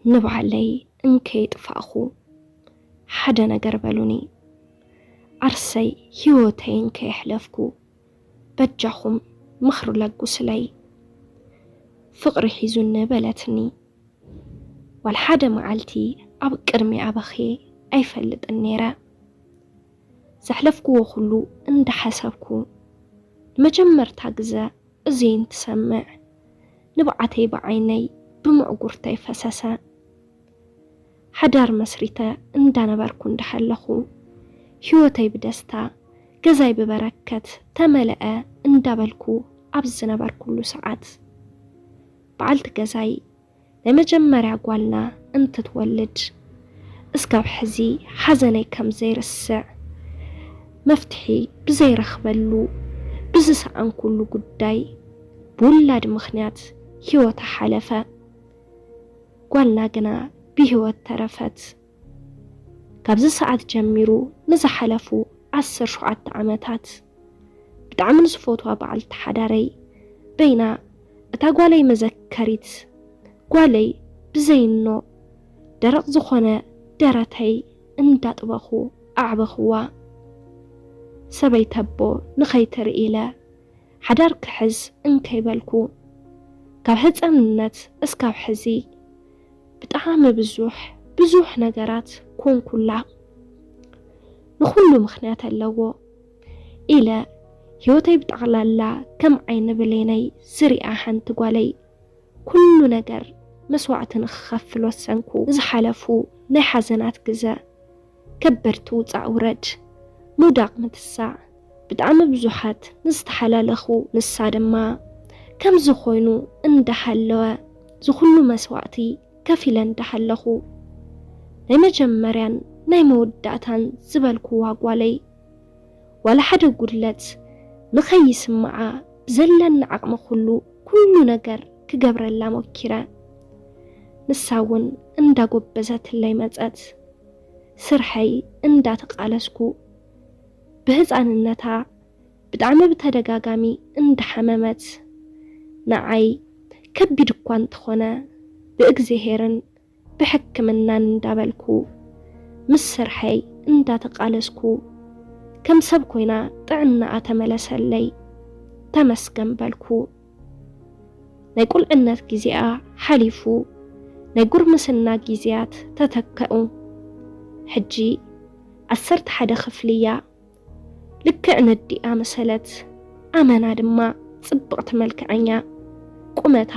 ንባዕለይ እንከየጥፋእኹ ሓደ ነገር በሉኒ። ዓርሰይ ህይወተይ እንከየሕለፍኩ በጃኹም ምኽሪ ለጉስለይ። ፍቕሪ ሒዙኒ በለትኒ። ዋላ ሓደ መዓልቲ ኣብ ቅድሚኣ በኽየ ኣይፈልጥን ነይረ። ዘሕለፍክዎ ኩሉ እንዳሓሰብኩ ንመጀመርታ ግዘ እዚ እንትሰምዕ ንብዓተይ ብዓይነይ ብምዕጉርተይ ፈሰሰ። ሓዳር መስሪተ እንዳነበርኩ እንዳሃለኹ ህይወተይ ብደስታ ገዛይ ብበረከት ተመለአ እንዳበልኩ ኣብ ዝነበርኩሉ ሰዓት በዓልቲ ገዛይ ናይ መጀመርያ ጓልና እንትትወልድ እስካብ ሕዚ ሓዘነይ ከም ዘይርስዕ መፍትሒ ብዘይረኽበሉ ብዝሰኣንኩሉ ጉዳይ ብውላድ ምኽንያት ህይወታ ሓለፈ። ጓልና ግና ብህይወት ተረፈት። ካብዚ ሰዓት ጀሚሩ ንዝሓለፉ ዓሰርተ ሸውዓተ ዓመታት ብጣዕሚ ንዝፈትዋ በዓልቲ ሓዳረይ በይና እታ ጓለይ መዘከሪት ጓለይ ብዘይኖ ደረቕ ዝኾነ ደረተይ እንዳጥበኹ ኣዕበኽዋ። ሰበይተቦ ንኸይትርኢ ኢለ ሓዳር ክሕዝ እንከይበልኩ ካብ ህፃንነት እስካብ ሕዚ ብጣዕሚ ብዙሕ ብዙሕ ነገራት ኮንኩላ። ንኹሉ ምኽንያት ኣለዎ ኢለ ህይወተይ ብጠቕላላ ከም ዓይኒ ብሌነይ ዝሪኣ ሓንቲ ጓለይ ኩሉ ነገር መስዋዕቲ ንክኸፍል ወሰንኩ። ዝሓለፉ ናይ ሓዘናት ግዘ ከበድቲ ውፃእ ውረድ ምውዳቕ ምትሳዕ ብጣዕሚ ብዙሓት ንዝተሓላለኹ ንሳ ድማ ከምዚ ኮይኑ እንዳሃለወ ዝኹሉ መስዋዕቲ ከፊለ እንዳሃለኹ ናይ መጀመርያን ናይ መወዳእታን ዝበልኩዋ ጓለይ ዋላ ሓደ ጉድለት ንኸይስምዓ ብዘለኒ ዓቕሚ ኩሉ ኩሉ ነገር ክገብረላ ሞኪረ። ንሳ እውን እንዳጎበዘትለይ መጸት። ስርሐይ እንዳተቃለስኩ ብህፃንነታ ብጣዕሚ ብተደጋጋሚ እንዳሓመመት ንዓይ ከቢድ እኳ እንተኾነ ብእግዚሄርን ብሕክምናን እንዳበልኩ ምስ ስርሐይ እንዳተቃለስኩ ከም ሰብ ኮይና ጥዕናኣ ተመለሰለይ ተመስገን በልኩ። ናይ ቁልዕነት ግዜኣ ሓሊፉ ናይ ጉርምስና ግዜያት ተተከኡ። ሕጂ ዓሰርተ ሓደ ክፍሊ እያ። ልክዕ ነዲኣ መሰለት ኣመና ድማ ጽብቕቲ መልክዐኛ ቁመታ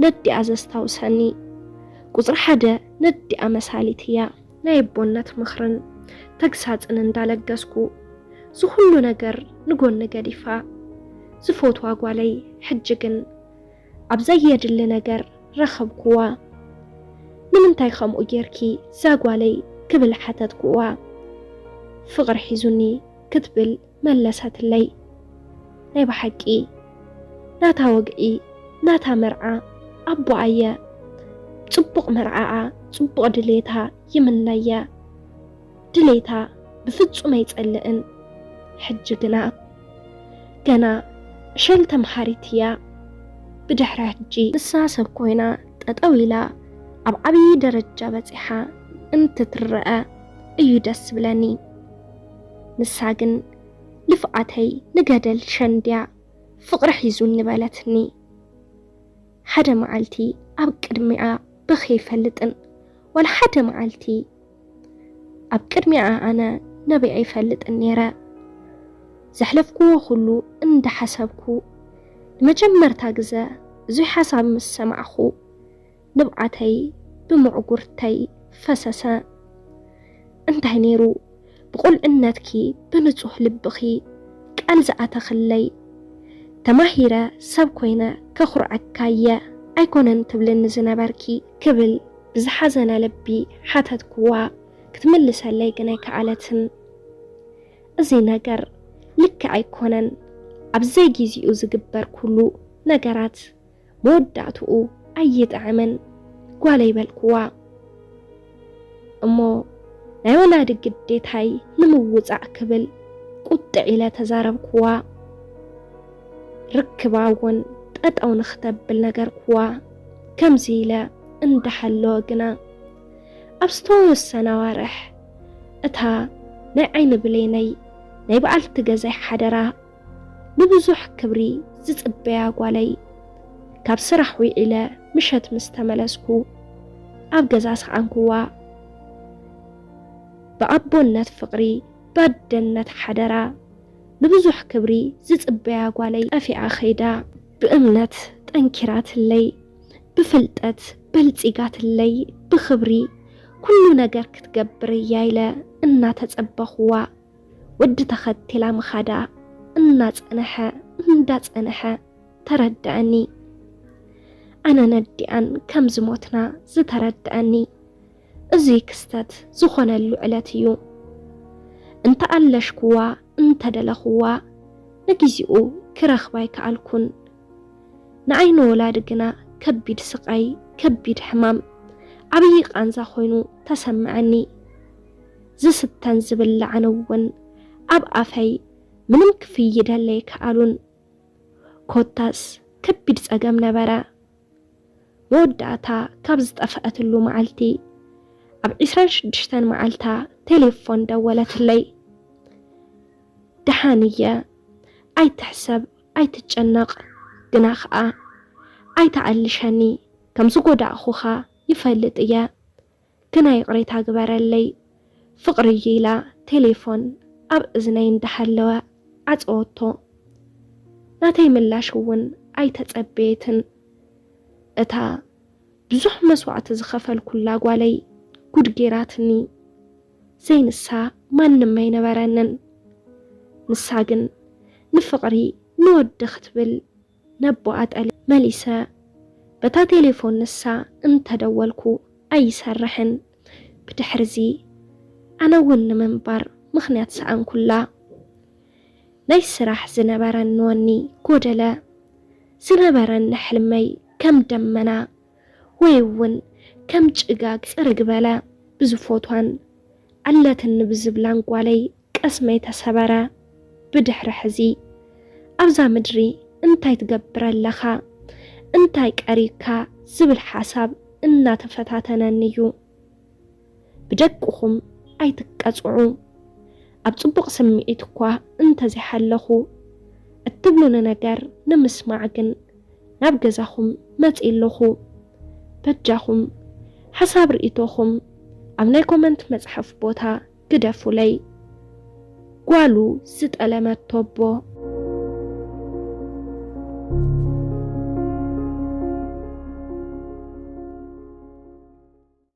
ነዲኣ ዘስታውሰኒ ቁጽሪ ሓደ ነዲኣ መሳሊት እያ። ናይ ኣቦነት ምኽርን ተግሳጽን እንዳለገስኩ ዝኹሉ ነገር ንጎኒ ገዲፋ ዝፈትዋ ጓለይ ሕጂ ግን ኣብ ዘየድሊ ነገር ረኸብኩዋ። ንምንታይ ከምኡ ጌርኪ ዛጓለይ ክብል ሓተትኩዋ። ፍቕሪ ሒዙኒ ክትብል መለሰትለይ። ናይ ብሓቂ ናታ ወግዒ ናታ መርዓ ኣቦኣየ ጽቡቕ መርዓኣ ጽቡቕ ድሌታ ይምነየ። ድሌታ ብፍጹም ኣይጸልእን። ሕጂ ግና ገና ዕሸል ተምሃሪት እያ። ብድሕሪ ሕጂ ንሳ ሰብ ኮይና ጠጠው ኢላ ኣብ ዓብዪ ደረጃ በጺሓ እንትትረአ እዩ ደስ ዝብለኒ። ንሳ ግን ልፍዓተይ ንገደል ሸንድያ ፍቕሪ ሒዙኒ በለትኒ። ሓደ መዓልቲ ኣብ ቅድሚኣ በኺ ይፈልጥን ዋላ ሓደ መዓልቲ ኣብ ቅድሚኣ ኣነ ነቢዐ ይፈልጥን ነይረ። ዘሕለፍክዎ ኩሉ እንዳሓሰብኩ ንመጀመርታ ግዘ እዙይ ሓሳብ ምስ ሰማዕኹ ንብዓተይ ብምዕጉርተይ ፈሰሰ። እንታይ ነይሩ ብቁልዕነትኪ ብንጹህ ልብኺ ቃል ዝኣተኽለይ ተማሂረ ሰብ ኮይነ ከኹርዐካ እየ ኣይኮነን ትብልኒ ዝነበርኪ ክብል ብዝሓዘነ ልቢ ሓተትክዋ። ክትምልሰለይ ግን ኣይከኣለትን። እዚ ነገር ልክዕ ኣይኮነን። ኣብ ዘይጊዜኡ ዝግበር ኩሉ ነገራት መወዳእትኡ ኣይጥዕምን ጓለይ በልክዋ። እሞ ናይ ወላዲ ግዴታይ ንምውጻእ ክብል ቁጥዕ ኢለ ተዛረብክዋ። ርክባ እውን ጠጠው ንክተብል ነገርክዋ። ከምዚ ኢለ እንዳሃለወ ግና፣ ኣብ ዝተወሰነ ኣዋርሕ እታ ናይ ዓይኒ ብሌነይ ናይ በዓልቲ ገዛይ ሓደራ ንብዙሕ ክብሪ ዝጽበያ ጓለይ፣ ካብ ስራሕ ውዒለ ምሸት ምስ ተመለስኩ ኣብ ገዛ ሰዓንኩዋ። ብኣቦነት ፍቕሪ፣ ባደነት ሓደራ ንብዙሕ ክብሪ ዝጽበያ ጓለይ ጠፊኣ ኸይዳ። ብእምነት ጠንኪራትለይ፣ ብፍልጠት በልጺጋትለይ፣ ብኽብሪ ኩሉ ነገር ክትገብር እያ ኢለ እናተጸበኹዋ፣ ወዲ ተኸቲላ ምኻዳ እናጸንሐ እንዳጸንሐ ተረድኣኒ። ኣነን ኣዲኣን ከም ዝሞትና ዝተረድኣኒ እዚ ክስተት ዝኾነሉ ዕለት እዩ። እንተኣለሽኩዋ እንተደለኹዋ ንጊዜኡ ክረኽባ ኣይከኣልኩን። ንዓይ ንወላዲ ግና ከቢድ ስቓይ፣ ከቢድ ሕማም፣ ዓብዪ ቃንዛ ኮይኑ ተሰምዐኒ። ዝስተን ዝብላዕን እውን ኣብ ኣፈይ ምንም ክፍይደለይ ከኣሉን። ኮታስ ከቢድ ጸገም ነበረ። መወዳእታ ካብ ዝጠፍአትሉ መዓልቲ ኣብ ዕስራን ሽዱሽተን መዓልታ ቴሌፎን ደወለትለይ። ደሓን እየ፣ ኣይትሕሰብ፣ ኣይትጨነቕ፣ ግና ኸኣ ኣይተኣልሸኒ፣ ከም ዝጎዳእኹኻ ይፈልጥ እየ፣ ግና ይቕሬታ ግበረለይ፣ ፍቕርይ ኢላ ቴሌፎን ኣብ እዝነይ እንዳሃለወ ዓጸወቶ። ናተይ ምላሽ እውን ኣይተጸበየትን። እታ ብዙሕ መስዋዕቲ ዝኸፈልኩላ ጓለይ ጉድ ጌራትኒ። ዘይንሳ ማንም ኣይነበረንን። ንሳ ግን ንፍቕሪ ንወዲ ክትብል ነቦኣ ጠሊ መሊሰ። በታ ቴሌፎን ንሳ እንተደወልኩ ኣይሰርሕን። ብድሕርዚ ኣነ እውን ንምንባር ምኽንያት ሰኣንኩላ። ናይ ስራሕ ዝነበረኒ ወኒ ጎደለ። ዝነበረኒ ሕልመይ ከም ደመና ወይ እውን ከም ጭጋግ ጽርግ በለ። ብዝፎቷን ኣለትኒ ብዝብላን ጓለይ ቀስመይ ተሰበረ። ብድሕሪ ሕዚ ኣብዛ ምድሪ እንታይ ትገብር ኣለኻ? እንታይ ቀሪብካ? ዝብል ሓሳብ እናተፈታተነኒ እዩ። ብደቅኹም ኣይትቀጽዑ። ኣብ ጽቡቕ ስምዒት እኳ እንተዘይሃለኹ፣ እትብሉኒ ነገር ንምስማዕ ግን ናብ ገዛኹም መጺእ ኣለኹ። በጃኹም ሓሳብ ርእይቶኹም ኣብ ናይ ኮመንት መጽሓፍ ቦታ ግደፉለይ። ጓሉ ዝጠለመቶ ኣቦ